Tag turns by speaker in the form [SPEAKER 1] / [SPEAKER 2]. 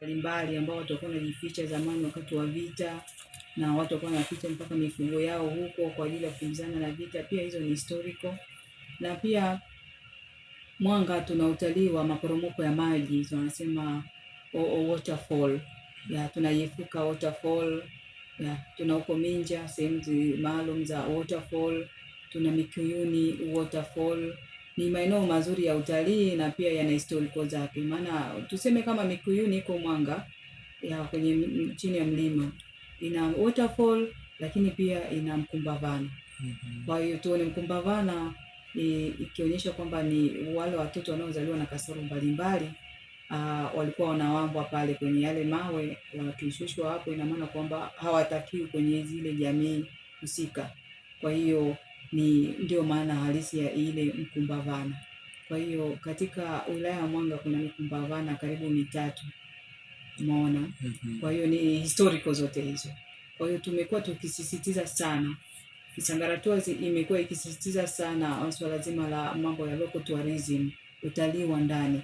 [SPEAKER 1] Mbalimbali ambao watu walikuwa wanajificha zamani wakati wa vita, na watu walikuwa wanaficha mpaka mifugo yao huko kwa ajili ya kukimbizana na vita. Pia hizo ni historical. Na pia Mwanga tuna utalii wa maporomoko ya maji, tunasema waterfall. Ya, tuna Yefuka waterfall, ya, tuna huko Minja sehemu maalum za waterfall, tuna Mikuyuni waterfall. Ni maeneo mazuri ya utalii na pia yana historical zake, maana tuseme kama Mikuyuni iko Mwanga ya kwenye chini ya mlima ina waterfall, lakini pia ina Mkumbavana. Kwa hiyo tuone Mkumbavana ikionyesha kwamba ni wale watoto wanaozaliwa na kasoro mbalimbali walikuwa wanawambwa pale kwenye yale mawe, wakishushwa hapo, ina maana kwamba hawatakiwi kwenye zile jamii husika. Kwa hiyo ni ndio maana halisi ya ile Mkumbavana. Kwa hiyo katika wilaya ya Mwanga kuna Mikumbavana karibu mitatu, umeona? Kwa hiyo ni historical zote hizo. Kwa hiyo tumekuwa tukisisitiza sana, Kisangara Tours imekuwa ikisisitiza sana swala zima la mambo ya local tourism, utalii wa ndani.